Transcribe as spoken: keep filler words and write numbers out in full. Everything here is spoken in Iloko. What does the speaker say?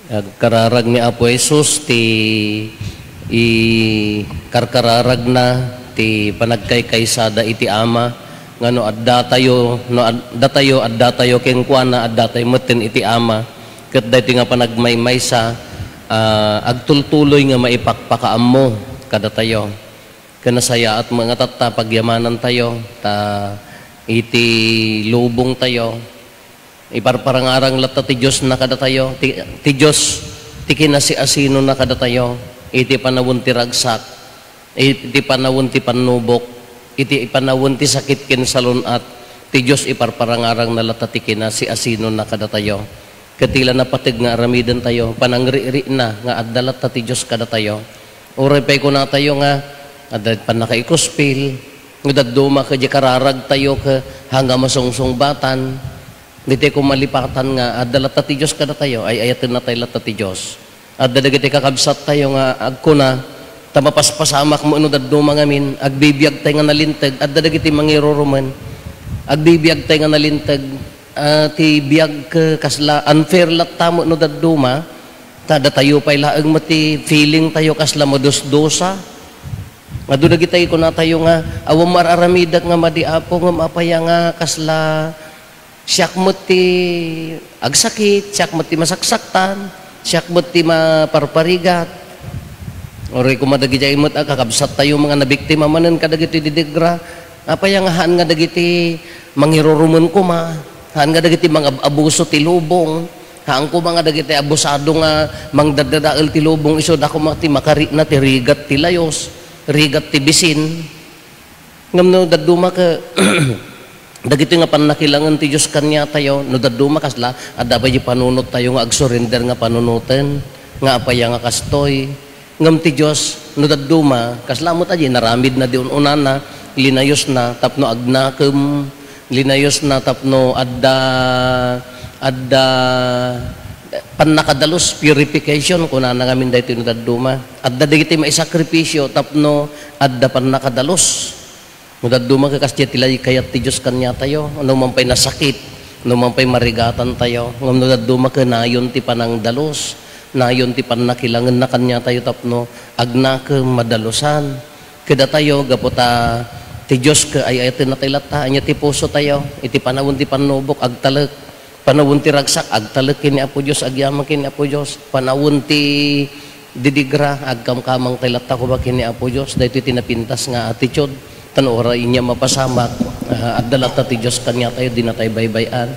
Agkararag ni Apo Jesus ti ikarkararagna ti panagkaykaysada iti Ama, nga no addatayo, no ad-, datayo, addatayo kenkuana, addatayo metten iti Ama. Ket daytoy nga panagmaymaysa, ah, agtultuloy nga maipakpakaammo kadatayo. Ken nasayaat met nga tatta pagyamanantayo, ta iti lubongtayo, iparparangarang latta ti Diosna kadatayo, ti, ti Dios ti kinasiasinona kadatayo, iti panawen ti ragsak, iti panawen ti pannubok, iti panawen ti sakit ken salun-at, ti Dios iparparangarangna latta ti kinasiasinona kadatayo. Ket ti la napateg nga aramidentayo, panangrikrikna nga adda latta ti Dios kadatayo. Uray pay kunatayo nga, adda pannakaikuspil, nga dadduma ket di kararagtayo ket hangga masungsungbatan, ditoy koma malipatan nga adda latta ti Dios kadatayo, ay-ayatennatay latta ti Dios. Adda dagiti kakabsattayo nga agkuna, ta mapaspasamak met no dadduma ngamin, agbibiagtay nga nalinteg, adda dagiti mangirurumen, agbibiagtay nga nalinteg, ah, ti biag ket kasla unfair latta met no dadduma, ta datayo pay laeng met ti feelingtayo kasla madusdusa. Adu dagitay kunatayo nga, awan mar-aramidek nga madi, Apo, ngem apay nga kasla siak met ti agsakit, siak met ti masaksaktan, siak met ti maparparigat. Uray koma dagidiay met a kakabsattayo nga nabiktima manen kadagiti didigra. Apay nga haan nga dagiti mangirurumen koma, haan nga dagiti mangab-abuso ti lubong, haan koma nga dagiti abusado nga mangdaddadael ti lubong, isu da koma ti makarikna ti rigat ti layos, rigat ti bisin. Ngem no dadduma ket dagitoy nga pannakilangen ti Dios kaniatayo, no dadduma kasla, adda pay di panunottayo nga agsurrender nga panunoten, nga apay nga kastoy. Ngem ti Dios, no dadduma, kasla met a di naramidna di un-unana, linayosna tapno agnakem, linayosna tapno adda, adda pannakadalus, purification, kunana ngamin daytoy no dadduma. Adda dagiti maisakripisio tapno adda pannakadalus. No dadduma ket kasdiay ti la kayat ti Dios kaniatayo, no man pay nasakit, no man pay marigatantayo, ngem no dadduma ket nayon ti panangdalus, nayon ti pannakilangenna kaniatayo tapno agnakem madalusan. Kadatayo, gapu ta ti Dios ket ay-ayatennatay latta, ania ti pusotayo, iti panawen ti pannubok, agtalek. Panawen ti ragsak, agtalek ken ni Apo Dios, agyaman ken ni Apo Dios. Panawen ti didigra, agkamkamangtay latta koma ken ni Apo Dios. Daytoy ti napintas nga attitude. Ta no uray ania mapasamak, ah, adda latta ti Dios kaniatayo, dinatay baybay-an.